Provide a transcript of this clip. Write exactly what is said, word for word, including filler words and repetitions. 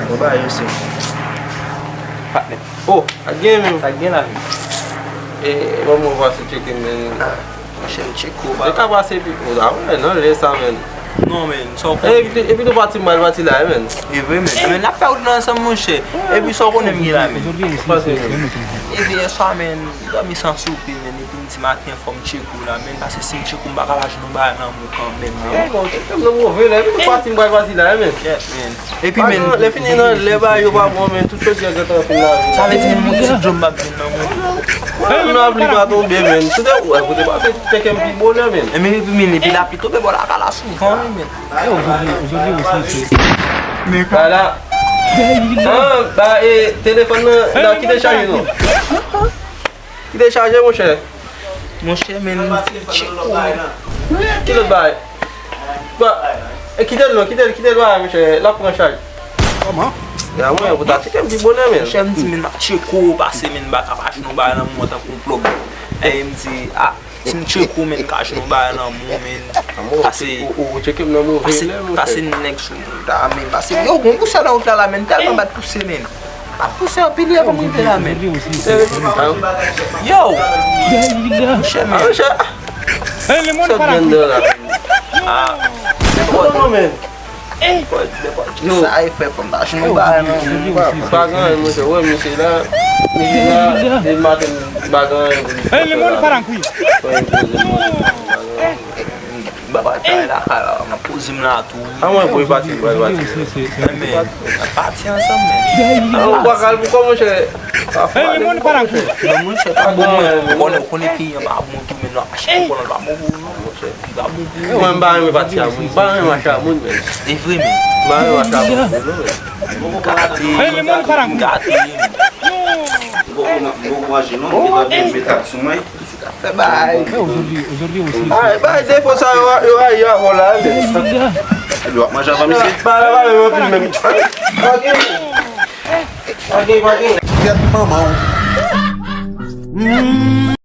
Mwen ba yo se. Patnè. Oh, sa k gen menm? Sa k gen la menm? E, ban mwen pase tcheke men. Monchè, m tcheke w, e ka pase pi. Oh, a wè, nan lè sa, men. Non, men, sa w konnen. Epi, epi nou pati m pral pati la, men. E vre, men. Men, n ap fè wout la ansanm, monchè. Epi sa w konnen m gen la, men. Pase, men. Epi yè swa, men, m dòmi san soupe, men. Epi m di maten fò m tcheke w la, men. Pase si m tcheke w, m pa ka pa jwenn yon bagay nan men w kanmenm, men. Bon, tcheke m nan move la, epi nou pati m pral pati la, men. Yes, men. Epi, men, lè fini nan lè ba yo pa bon, men, tout chòdyè gentan fin lave. Sa vle di, men, yon ti dlo m p ap jwenn nan men w. Mwen menm lapli pa tonbe, men. Tout wè, kote pase, tcheke m pi bonè, men. E men, epi, men, epi lapli tonbe bò lakay la souvan, wi, men. Voilà. Ah, ba, e, telefòn nan, la, kite chaje, non. Kite chaje, monchè. Monchè, men, tcheko. Ki lòt bagay? Ba, e, kite l non, kite l, kite l, bagay, monchè, l ap pran chaj. Kòman? Ya, mwen, pou ta tcheke m pi bonè, men. Monchè, m di, men, m ap tcheko, pase, men, m pa ka pa jwenn yon bagay nan men w tankou yon plòg. E, m di, a, si m tcheke w, men, m ka jwenn yon bagay nan men w, men. Pase, ou, ou tcheke m nan move lè, monchè. Pase nèg sou mouda, men, pase, yo, gon pousè nan wout la, la, men, tèlman bat pouse, men. Ap pouse anpil, yo, pou m rive la, men. Yo! Monchè, men. Monchè. Sòt vennde la. Ah. Non, non, men. Yo. Sa e fè fòm ta jwenn yon bagay nan men w. Pa gen anyen, monchè. Wè, misye la. Misye la. Depi maten, m pa gen anyen pou li fè la. Fò l poze m. M pa pral travay lakay la, m ap poze m la tou. A mwen pou e pati, pou e pati. Men, n ap pati ansanm, men. A, ou pa kal pou kò, monchè. Pa fò ale pou kò, monchè. Men, monchè, pa bon, men. Ou konnen, ou konnen peyi an pa bon tou, men, nou ap mache pou kò, nou pa bon pou nou, monchè. Li pa bon pou nou. Mwen, m pa renmen pati a moun. M pa renmen mache a moun, men. E vre, men. M pa renmen mache a moun, non, men. M gate, m gate. M poko manje, non. M te dwe byen met ak sou mwen. Fè bay. Ay, bay defo sa yo, yo rayi avè w la, men. Epi w ap manje avan misye? Ba la, ba la, yo anpil menm. Ok. Ok, ok. Kèt manman w.